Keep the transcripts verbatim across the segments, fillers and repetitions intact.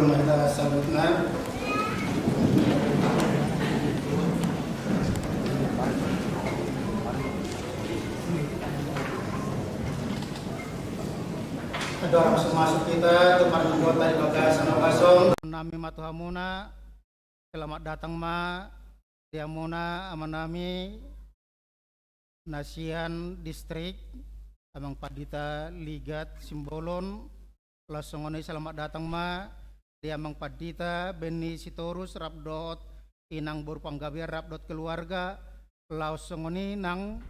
Mari kita saluhutna. Adong, langsung masuk kita tu parmingguon di bagasan na hosong. Nami ma tu hamuna, selamat datang ma di hamuna amanami na sian distrik, Amang Pandita Ligat Simbolon. Laos songon i selamat datang ma di Amang Pandita Benny Sitorus rap dohot Inang Boru Panggabean rap dohot keluarga. Laos songon i nang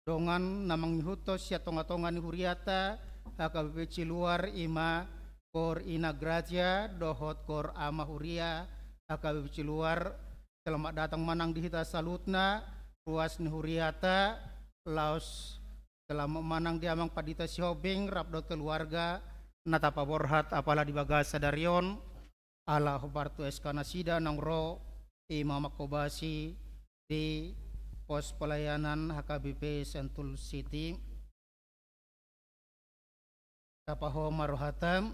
dongan na mangihuthon sian tonga-tonga ni hurianta H K B P Ciluar, i ma Kor Ina Gracia dohot Kor Ama Huria H K B P Ciluar. Selamat datang ma nang di hita saluhutna, ruas ni hurianta. Laos selamat ma nang di Amang Pandita Sihombing rap dohot keluarga na tapaborhat apala di bagasan sadari on, ala hombar tu S K nasida naung ro, i ma manghobasi di pos pelayanan H K B P Sentul City. Tapaho ma rohanta.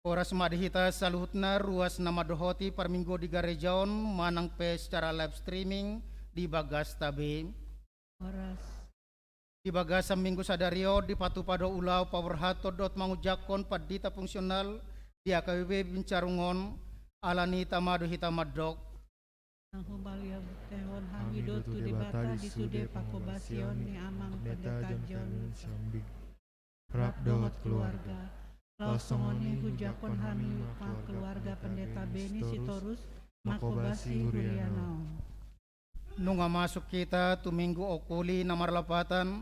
Horas ma di hita saluhutna, ruas na mandohoti parmingguon di gareja on manang pe secara live streaming di bagasta be. Horas. Di bagasan minggu sadari on dipatupa do ulaon paborhathon dohot mangunjangkon pandita fungsional di H K B P Bincarung on. Alani i tama do hita mandok. Nang humaliang, hupasahat hami do tu Debata di sude panghobasion ni Amang Pendeta John Sihombing rap dohot keluarga. Laos songon i hujangkon hami ma keluarga Pendeta Benny Sitorus manghobasi huriana on. Nunga masuk hita tu minggu onkuli na marlapatan,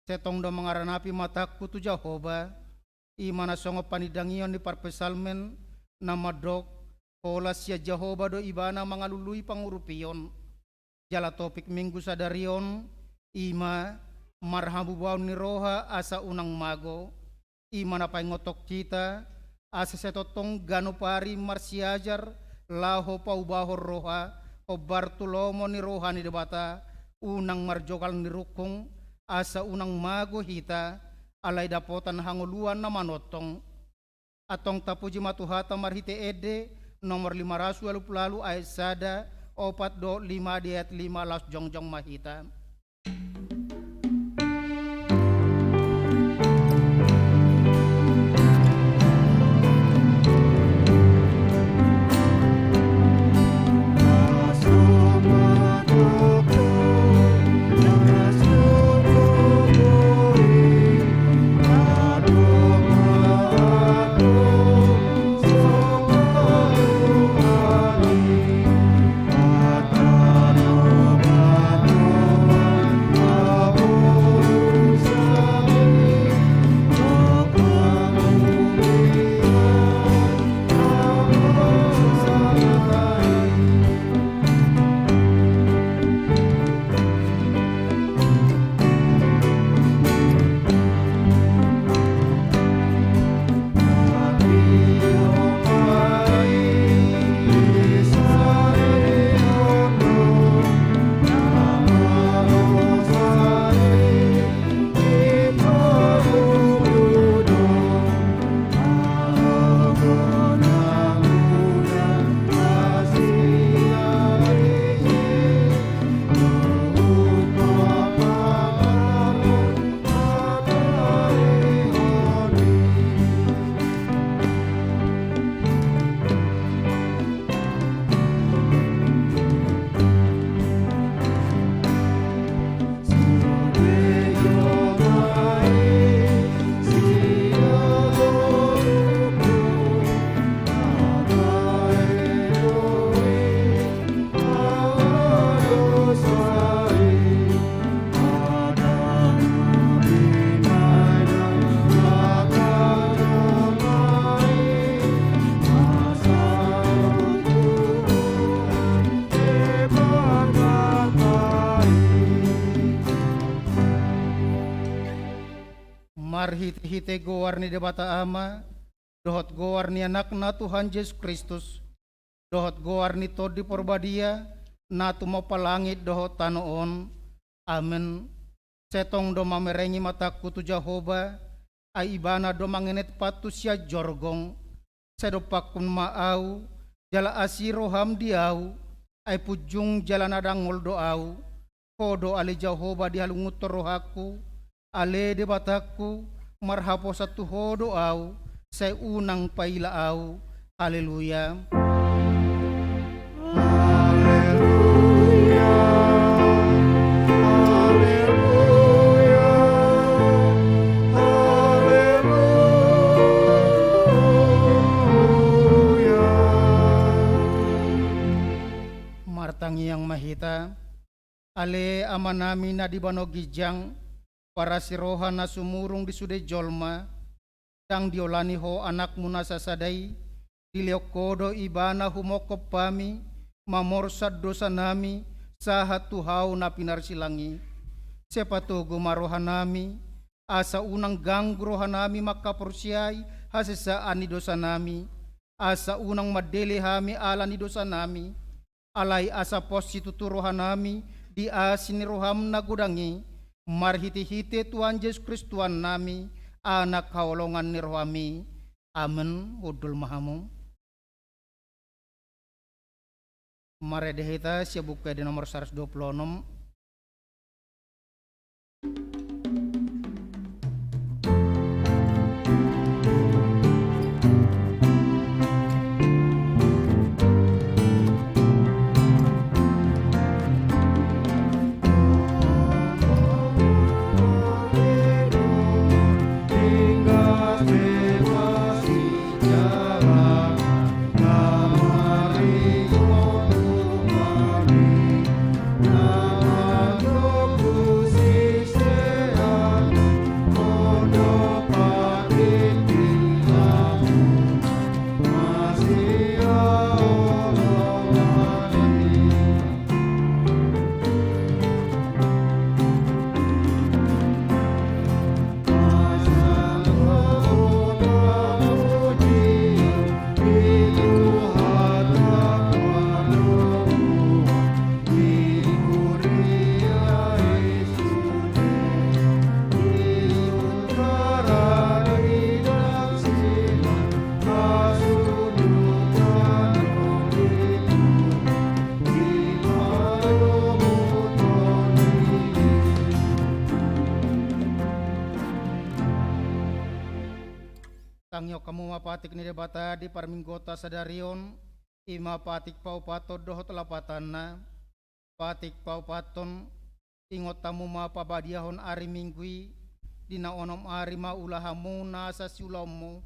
sai tong do mangaranapi matangku tu Jahowa, i ma na songon panindangion ni parpsalmen na mandok, holan sian Jahowa do Ibana mangalului pangurupion. Jala topik minggu sadari on, i ma marhamubaon ni roha asa unang mago. I ma na paingothon hita, asa sai tongtong ganup ari marsiajar laho paubahon roha, hombar tu lomo ni roha ni Debata, unang marjogal ni rungkung, asa unang mago hita, alai dapotan hangoluan na manongtong. Antong tapuji ma Tuhanta marhite ende, nomor lima ratus ualu pulu ualu ayat sada, opat dohot lima, di ayat lima, laos jongjong ma hita. Marhitehite goar ni Debata Ama, dohot goar ni Anakna Tuhan Jesus Kristus, dohot goar ni Tondi Porbadia, na tumompa langit dohot tano on. Amen. Sai tong do mamerengi matangku tu Jahowa, ai Ibana do mangenet patut sian jorgong. sai dompakkon ma ahu, jala asi roham di ahu, ai punjung jala na dangol do ahu. Ho do ale Jahowa dihalungunhon rohangku, ale Debatangku, marhaposan tu Ho do ahu, sai unang paila ahu. Haleluya. Haleluya. Haleluya. Haleluya. Martangiang ma hita. Ale Amanami na di banua ginjang, parasi roha na sumurung di sude jolma, ndang diolani Ho Anakmu na sasada i, dilehon Ho do Ibana humongkop hami, mamorsan dosanami, sahat tu hau na pinarsilang i. Sai patogu ma rohanami, asa unang ganggu rohanami manghaporseai hasesaan ni dosanami, asa unang mandele hami ala ni dosanami, alai asa pos situtu rohanami di asi ni roham na godang i, marhitehite Tuhan Jesus Kristus Tuhannami, Anak haholongan ni rohami. Amen. Hundul ma hamu. Marende hita sian Buku Ende nomor saratus dua pulu onom. Tangihon hamu ma patik ni Debata di parmingguonta sadari on, i ma patik paupathon dohot lapatanna. Patik paupathon, ingot hamu ma pabadiahon ari Minggu i, di na onom ari ma ula hamu nasa siulaonmu,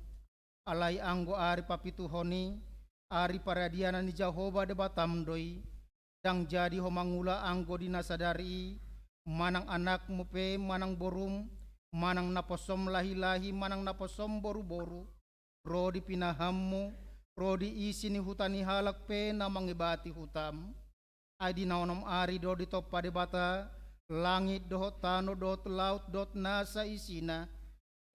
alai anggo ari papituhon i, ari paradianan ni Jahowa Debatam do i, ndang jadi ho mangula anggo di na sadari i, manang anakmu pe, manang borum, manang naposom lahi-lahi, manang naposom boru-boru, ro di pinahanmu, ro di isi ni huta ni halak pe na mangebati hutam. Ai di na onom ari do ditompa Debata langit dohot tano dohot laut dohot nasa isina.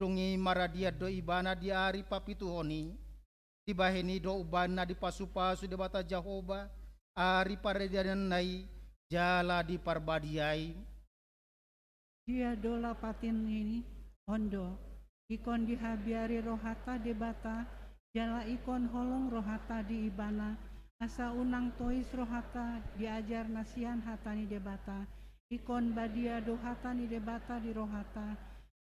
Dung i maradian do Ibana di ari papituhon i. Dibahen i do umbahen na dipasu-pasu Debata Jahowa ari paradiananna i jala diparbadiai. Dia do lapatanni? On do. Ingkon dihabiari rohanta Debata, jala ingkon holong rohanta di Ibana, asa unang tois rohanta di ajar na sian hata ni Debata. Ingkon badia do hata ni Debata di rohanta,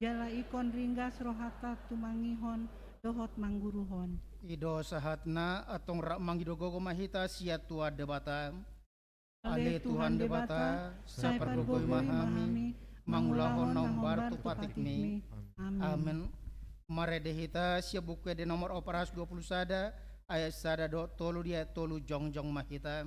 jala ingkon ringgas rohanta tumangihon dohot mangguruhon. I do sahatna. Antong rap mangido gogo ma hita sian Tuhan Debata. Ale Tuhan Debata, sai pargogoi ma hami mangulahon na hombar tu patikmi. Amen. Marende hita sian Buku Ende nomor opat ratus dua puluh sada, ayat sada dohot tolu, di ayat tolu jongjong ma hita.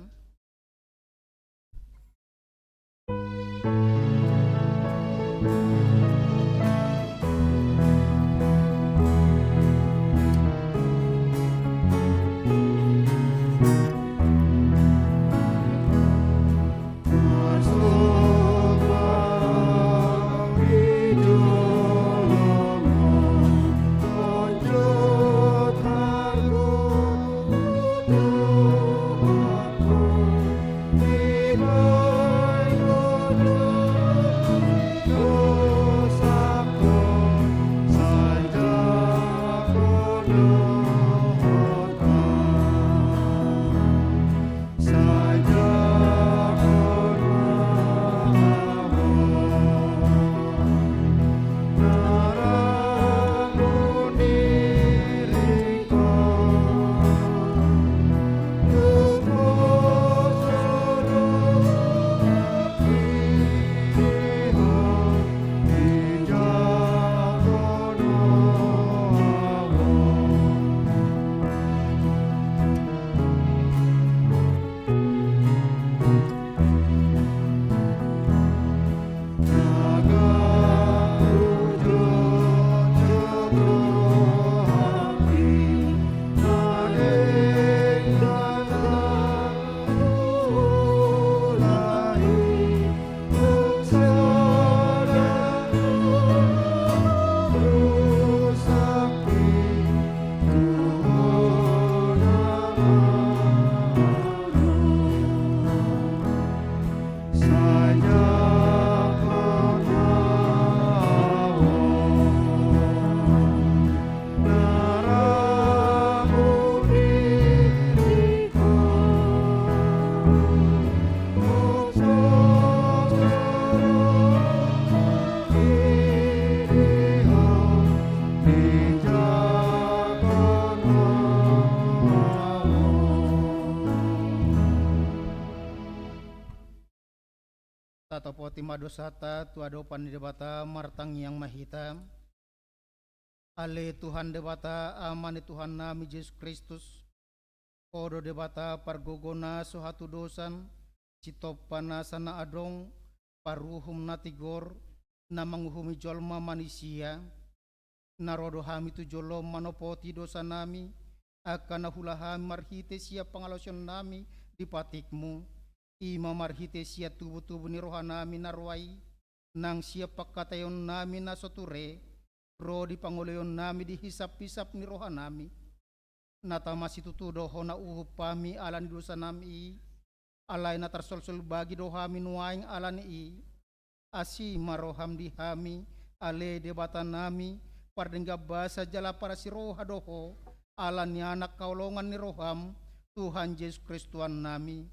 Tapothon ma dosanta tu adopan ni Debata, martangiang ma hita. Ale Tuhan Debata, Ama ni Tuhannami Jesus Kristus, Ho do Debata pargogo na so hatudosan, sitompa nasa na adong, paruhum na tigor, na manguhumi jolma manisia. Na ro do hami tu jolom manopoti dosanami, angka na huula hami marhite sian pangalaosionnami di patikmu, i ma marhite sian tubutubu ni rohanami na roa i, nang sian pangkataionnami na so ture, ro di pangoloionnami di hisaphisap ni rohanami. Na tama situtu do Ho na uhum hami ala ni dosanami i, alai na tarsolsol bagi do hami nuaeng ala ni i. Asi ma roham di hami, ale Debatanami, pardenggan basa jala parasi roha do Ho, ala ni Anak haholongan ni roham, Tuhan Jesus Kristus Tuhannami.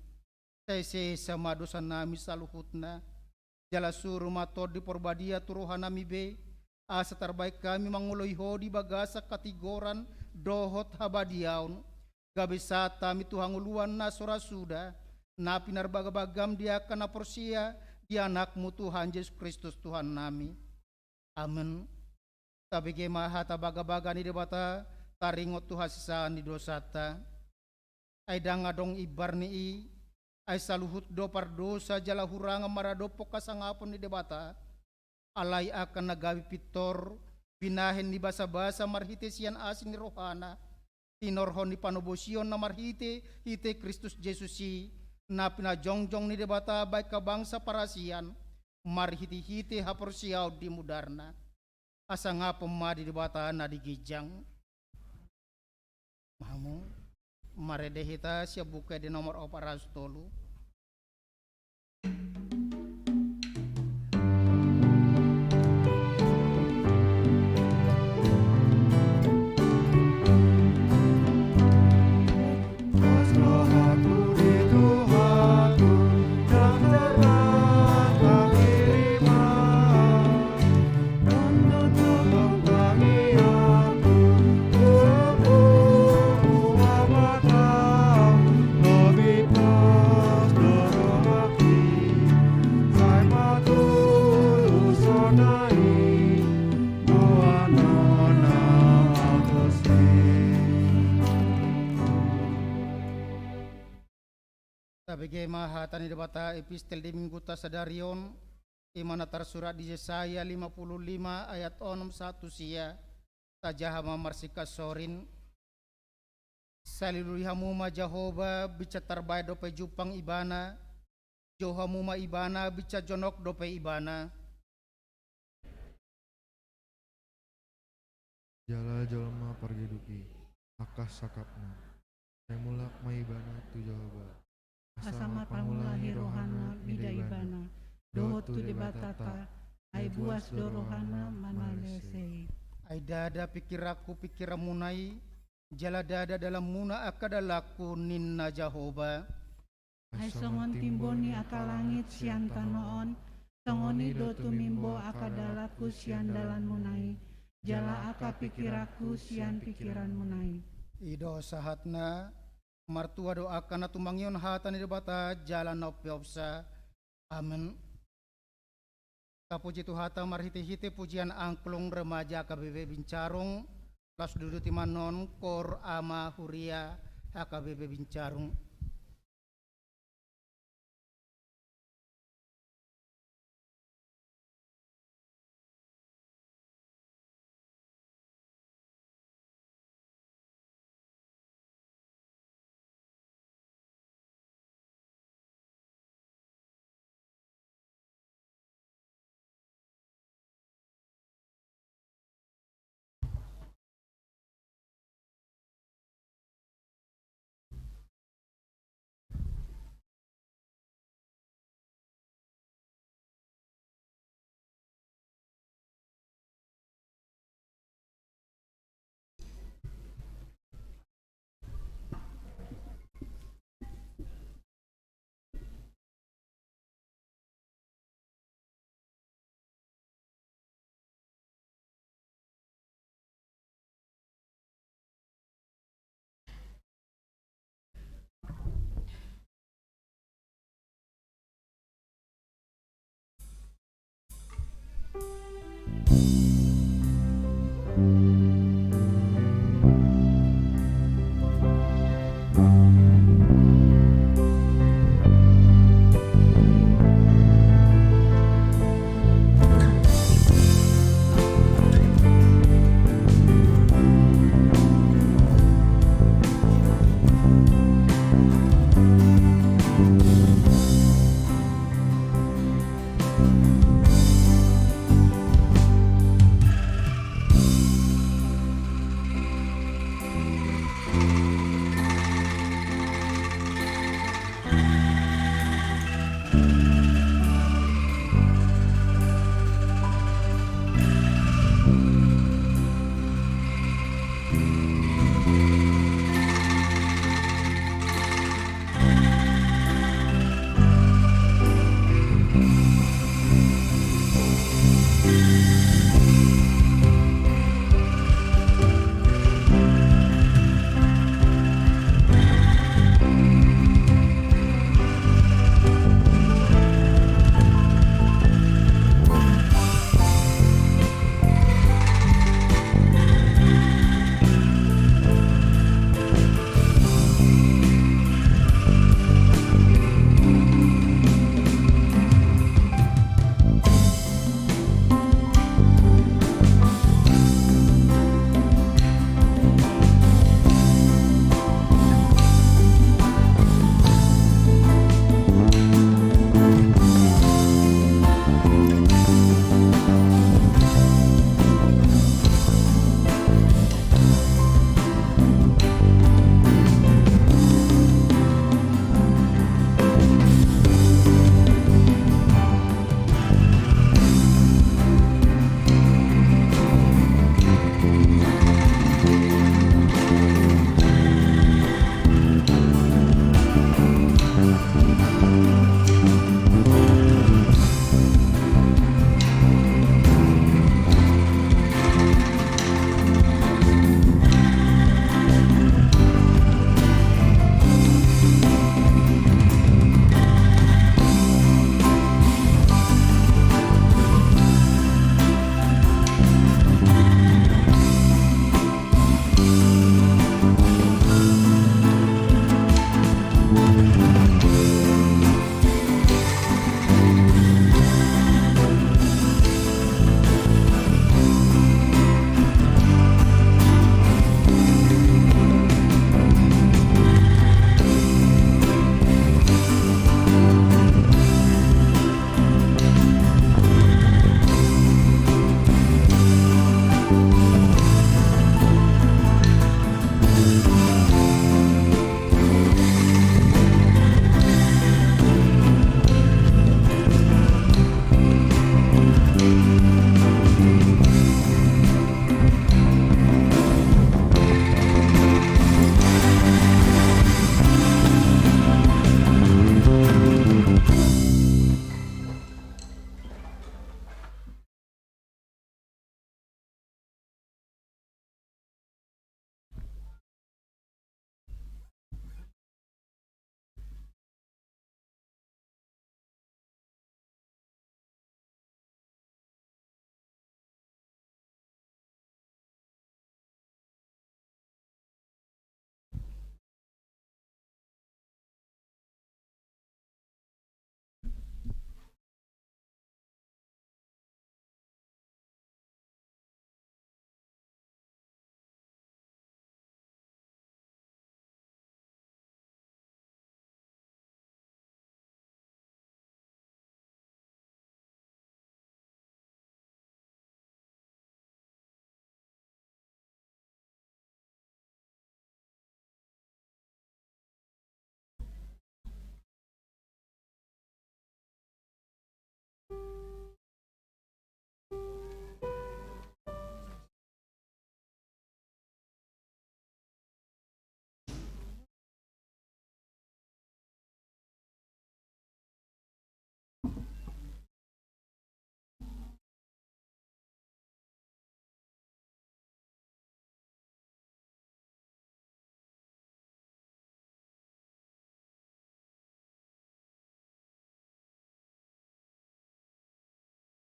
Sai sesa ma dosanami saluhutna. Jala suru ma Tondi Parbadia tu rohanami be, asa tarbahen hami mangoloi Ho di bagasan hatigoran dohot habadiaon, gabe sahat hami tu hangoluan na so ra suda, na pinarbagabagam di angka na porsea di Anakmu Tuhan Jesus Kristus Tuhannami. Amen. Tabege ma hata bagabaga ni Debata, taringot tu hasesaan ni dosanta. Ai ndang adong imbar ni i, ai saluhut do pardosa jala hurangan maradophon hasangapon ni Debata. Alai angka na gabe pintor, binahen ni basabasa marhite sian asi ni rohana, tinorhon ni panobosion na marhite hite Kristus Jesus i, na pinajongjong ni Debata bahen habangsa parasian, marhitehite haporseaon di mudarna. Hasangapon ma di Debata na di ginjang. Hamu, marende hita sian Buku Ende nomor opat ratus tolu. Tabege ma hata ni Debata, epistel di minggunta sadari on, i ma na tarsurat di Jesaya lima puluh lima ayat onom sahat tu sia, tajaha ma marsingkat sorin. Salelui hamu ma Jahowa, binsan tarbahen dope jumpang Ibana, jou hamu ma Ibana, binsan jonok dope Ibana. Jala jolma pargeduk i, tangkas sangkapna. Sai mulak ma ibana tu Jahowa. Asa marpangula ni rohana mida ibana, dohot tu Debatanta, ai buas do rohana manalehon i. Ai ndada pingkiranku pingkiranmuna i, jala ndada dalanmuna angka dalanku, ninna Jahowa. Ai songon timbo ni angka langit sian tano on, songon i do tumimbo angka dalanku sian dalanmuna i, jala angka pingkiranku sian pingkiranmuna i. I do sahatna. Martua do angka na tumangihon hata ni Debata jala na umpeopsa. Amen. Tapuji Tuhanta marhitehite pujian angklung remaja H K B P Bincarung, laos duduti ma annon kor ama huria H K B P Bincarung.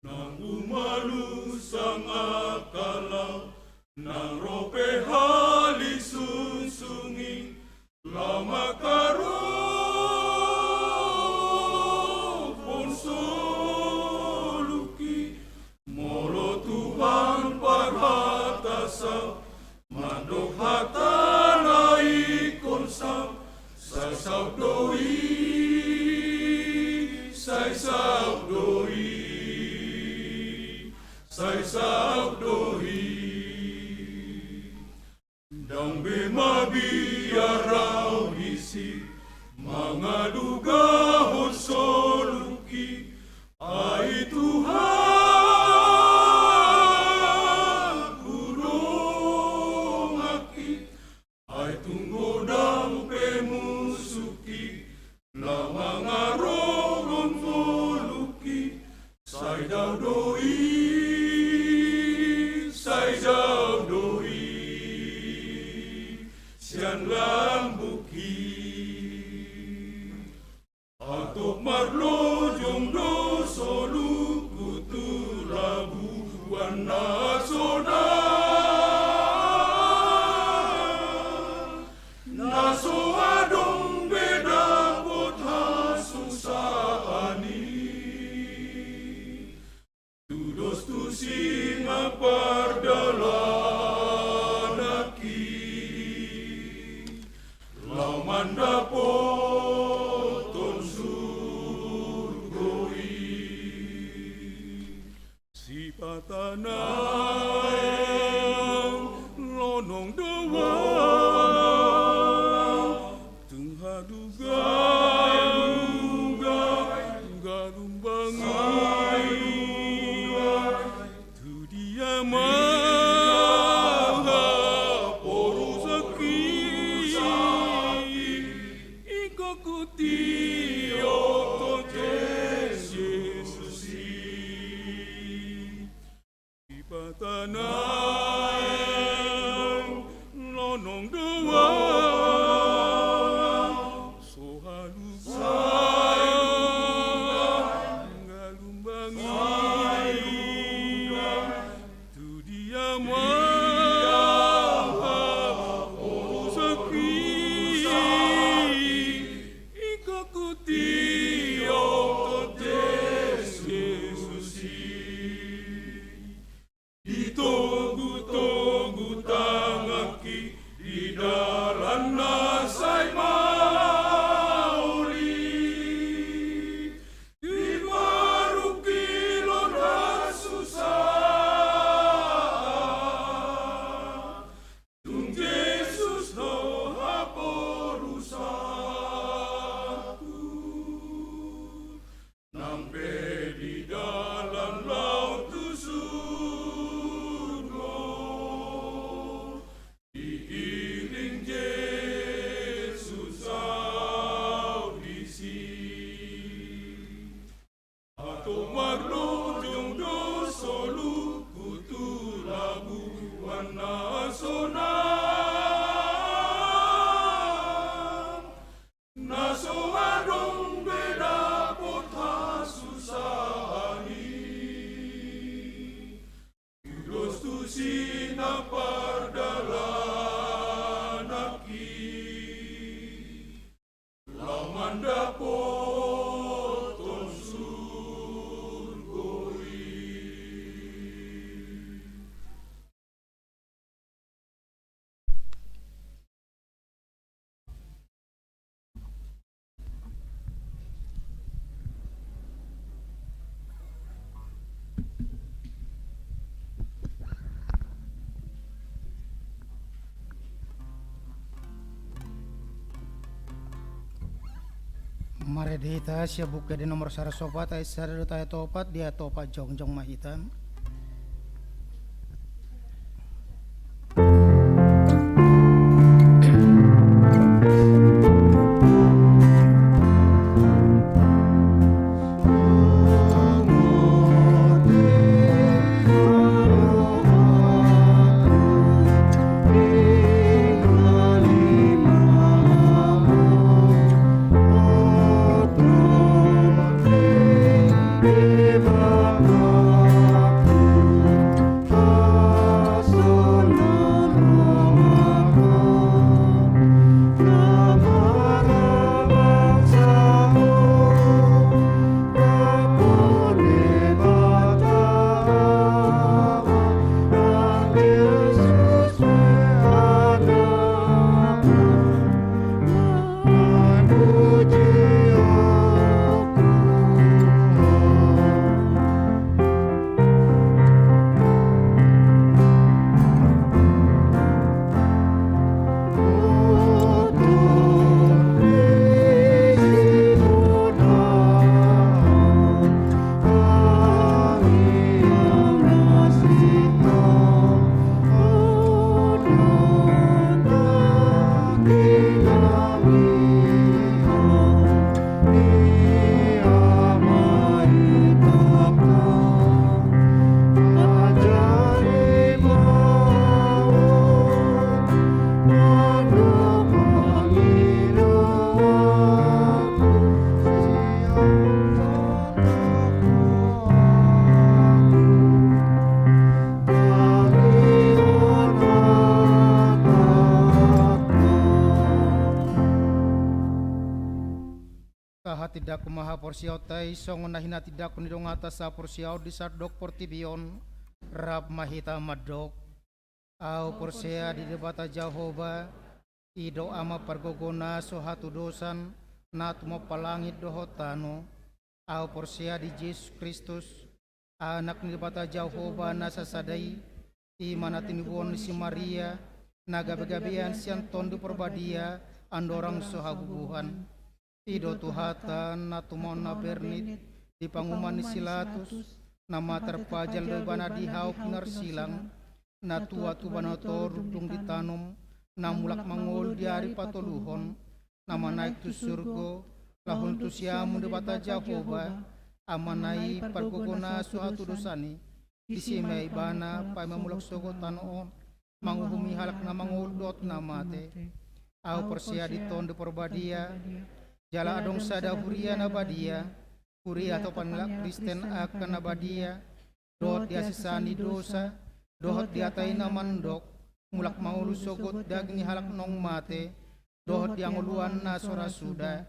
Nang umalusang angka laut, nang ro pe hali sungsung i, laho mangkarophon soluki. Molo Tuhan parhata saut, mandok hatana ingkon saut, sai saut do i, sai saut do i, sai saut do i. Ndang be mabiar au disi, mangadugahon soluki, ai Tuhan, hudongaki, ai tung godang pe musuki, laho mangarophon soluki, sai dao do i, sai dao do i, sian lambungki. Hatop marlojong do soluku tu labuan na sonang, na so adong be dapot hasusaan i. Tudos tusi na pardalananki, laho mandapothon surgo i. Sipata naeng lonong do au, tung haduga galumbang i. Tu dia ma haporusangki, ingkon hutio tu Jesus i. Sipata naeng lonong do au, so halusa galumbang i. Tu dia ma haporusangki, ingkon hutio tu Jesus i. Ditogutogu tanganki di dalan na sai mauli, di parungkilon hasusaan. Tung Jesus do haporusanku, nang pe di dalan laho tu surgo, diiring Jesus au disi. Hatop marlojong do soluku tu labuan na sonang, na so adong be dapot hasusaan i. Tudos tusi na pardalananki, laho mandapothon surgo i. Marende hita sian Buku Ende nomor saratus opat ayat sada dohot ayat opat, di ayat opat jongjong ma hita. Tahatindangkon ma haporseaonta i songon na hinatindangkon ni donganta saporseaon di sandok portibi on. Rap ma hita mandok. Ahu porsea di Debata Jahowa, i do Ama pargogo na so hatudosan, na tumompa langit dohot tano. Ahu porsea di Jesus Kristus, Anak ni Debata Jahowa na sasada i, i ma na tinibuhon ni si Maria, na gabegabean sian Tondi Parbadia, andorang so habubuhan. I do Tuhanta na tumaon na bernit di panguhuman ni si Latus, na martarpajal do ibana di hau pinarsilang, na tua tuba na toruk dung ditanom, na mulak mangolu di ari patoluhon, na manaek tu surgo, laho tu siamun Debata Jahowa, Amana i pargogo na so hatudosan i, disi ma ibana paima mulak sogot tano on, manguhumi halak na mangolu dohot na mate. Ahu porsea di Tondi Parbadia, jala adong sada huria na badia, huria hatopan ni halak Kristen angka na badia, dohot di hasesaan ni dosa, dohot di hata i na mandok, mulak mangolu sogot daging ni halak naung mate, dohot di hangoluan na so ra suda.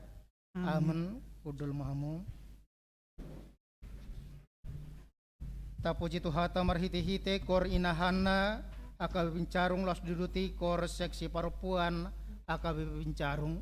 Amen. Hundul ma hamu. Tapuji Tuhanta marhitehite Koor Ina Hanna, H K B Bincarung, laos diuduti Koor Seksi Parompuan, H K B Bincarung.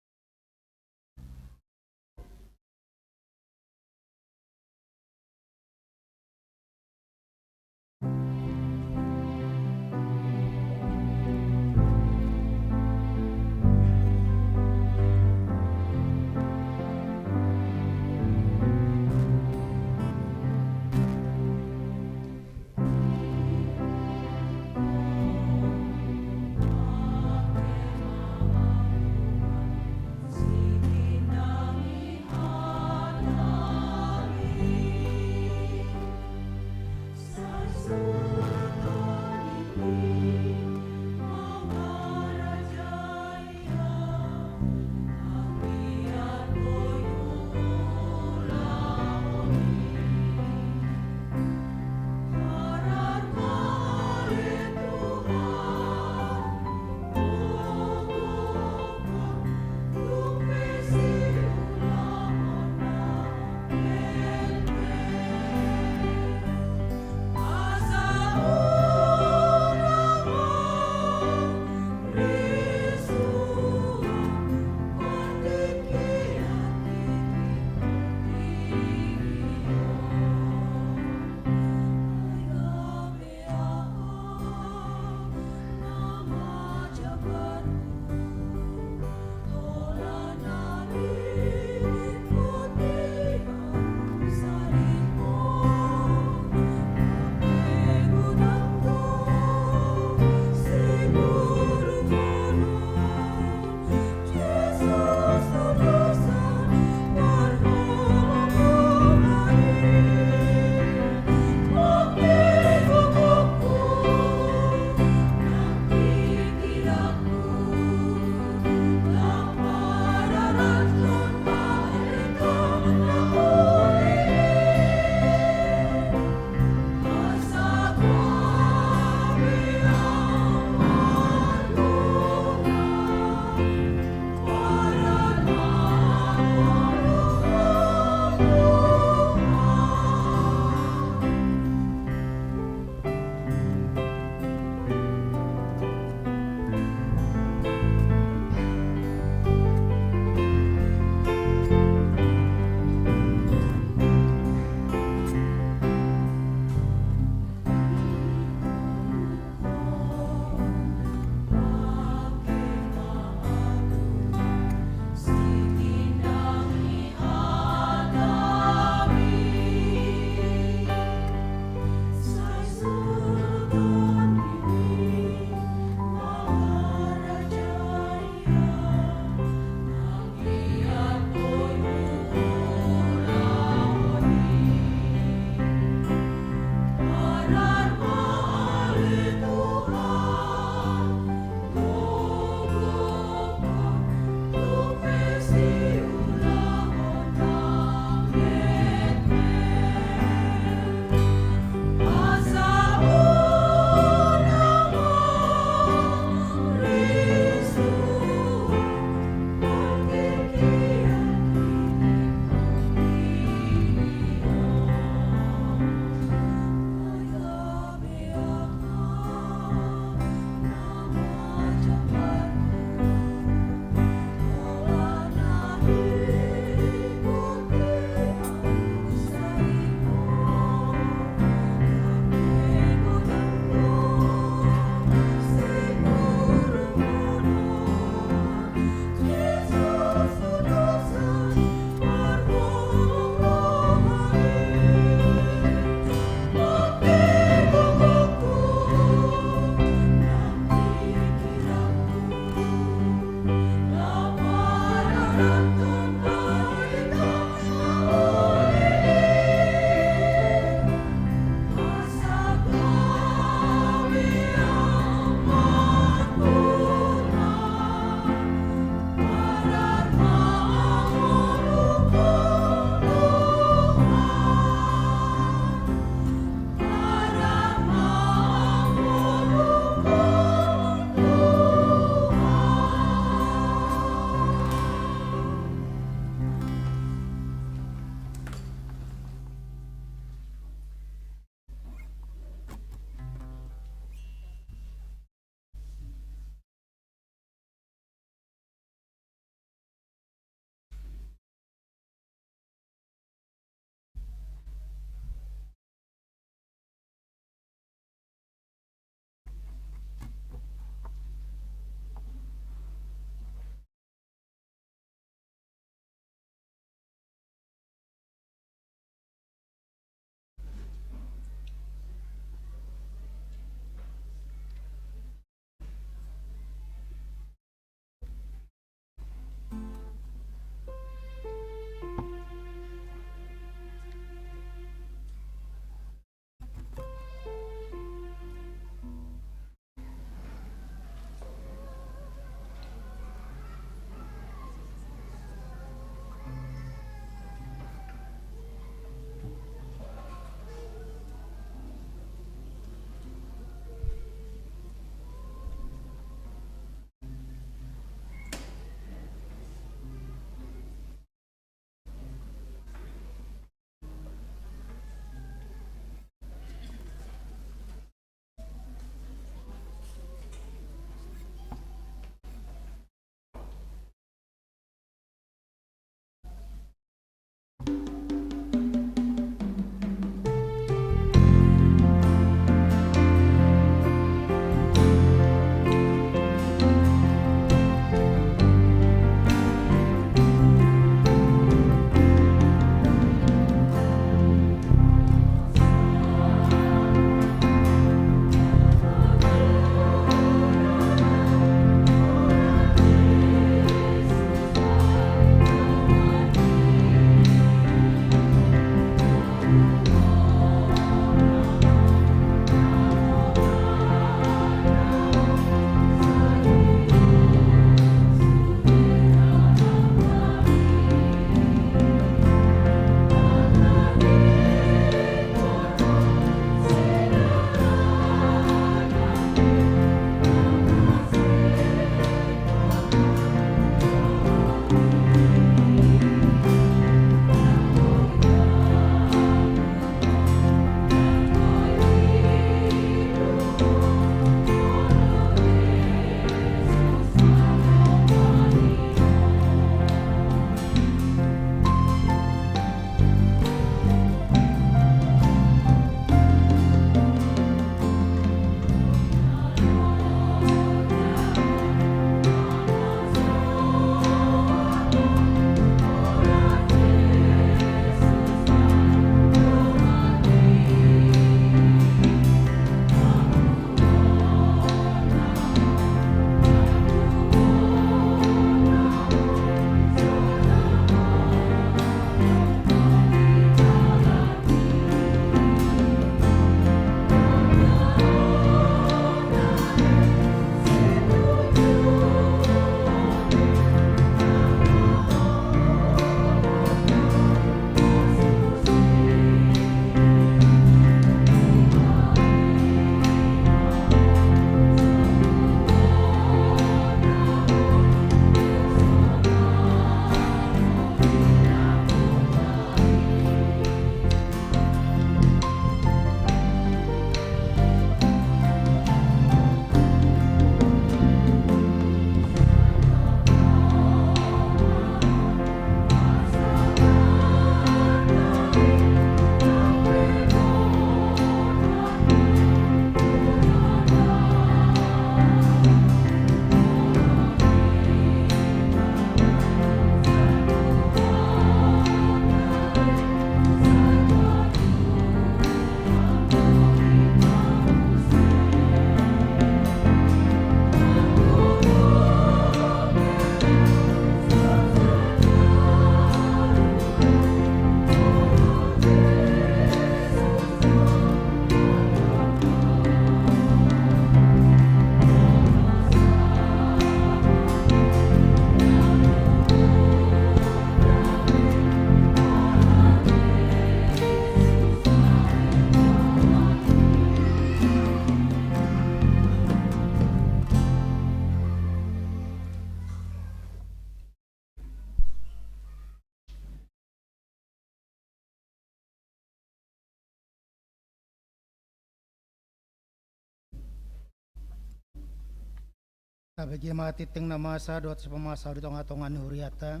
Tabege ma tintin na masa dohot sipamasa di tonga-tonga ni huriata.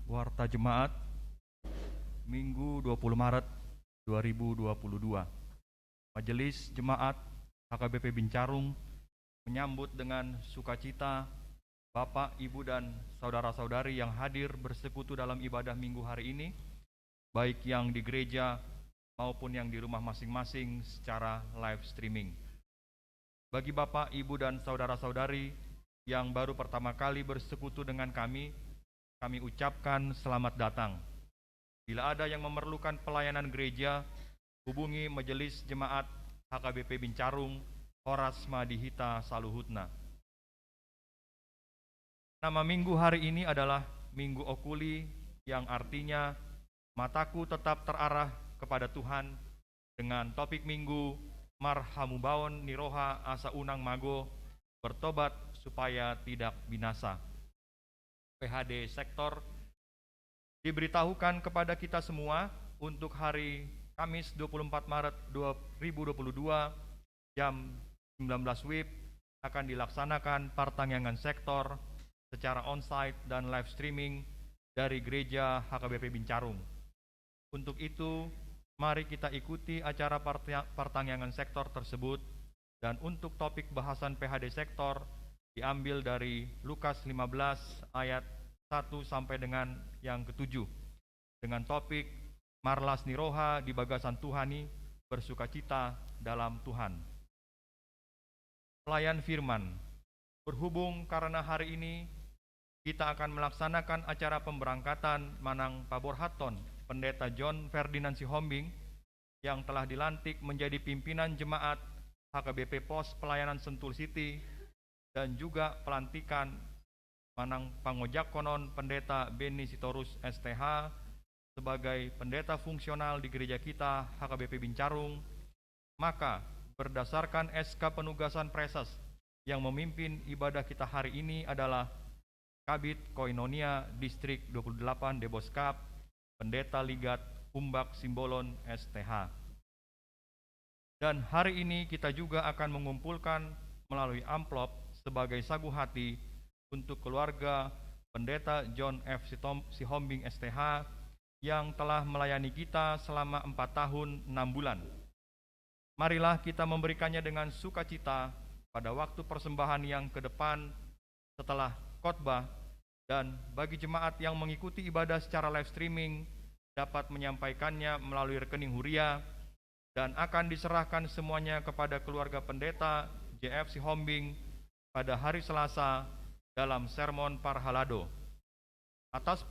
Warta Jemaat, Minggu dua puluh Maret dua ribu dua puluh dua. Majelis Jemaat H K B P Bincarung menyambut dengan sukacita Bapak, Ibu, dan saudara-saudari yang hadir bersekutu dalam ibadah Minggu hari ini, baik yang di gereja maupun yang di rumah masing-masing secara live streaming. Bagi Bapak, Ibu, dan saudara-saudari yang baru pertama kali bersekutu dengan kami, kami ucapkan selamat datang. Bila ada yang memerlukan pelayanan gereja, hubungi Majelis Jemaat H K B P Bincarung, horas ma di hita saluhutna. Nama Minggu hari ini adalah Minggu Okuli, yang artinya mataku tetap terarah kepada Tuhan, dengan topik Minggu Marhamubaon ni roha asa unang mago, bertobat supaya tidak binasa. P H D sektor diberitahukan kepada kita semua untuk hari Kamis dua puluh empat Maret dua ribu dua puluh dua, jam sembilan belas W I B, akan dilaksanakan partangiangan sektor secara onsite dan live streaming dari Gereja H K B P Bincarung. Untuk itu, mari kita ikuti acara partia-, partangiangan sektor tersebut, dan untuk topik bahasan P H D sektor diambil dari Lukas lima belas ayat satu sampai dengan yang ketujuh, dengan topik Marlas ni roha di bagasan Tuhan i, bersukacita dalam Tuhan. Pelayan firman. Berhubung karena hari ini kita akan melaksanakan acara pemberangkatan manang paborhathon Pendeta John Ferdinand Sihombing yang telah dilantik menjadi pimpinan jemaat H K B P Pos Pelayanan Sentul City, dan juga pelantikan manang pangojakhonon Pendeta Benny Sitorus S T H sebagai pendeta fungsional di gereja kita H K B P Bincarung, maka berdasarkan S K penugasan Praeses, yang memimpin ibadah kita hari ini adalah Kabid Koinonia Distrik dua puluh delapan Deboskap, Pendeta Ligat Umbak Simbolon S T H. Dan hari ini kita juga akan mengumpulkan melalui amplop sebagai sagu hati untuk keluarga Pendeta John F Sitom-, Sihombing S T H yang telah melayani kita selama empat tahun enam bulan. Marilah kita memberikannya dengan sukacita pada waktu persembahan yang ke depan setelah khotbah, dan bagi jemaat yang mengikuti ibadah secara live streaming dapat menyampaikannya melalui rekening huria, dan akan diserahkan semuanya kepada keluarga pendeta J F Sihombing pada hari Selasa dalam sermon parhalado. Atas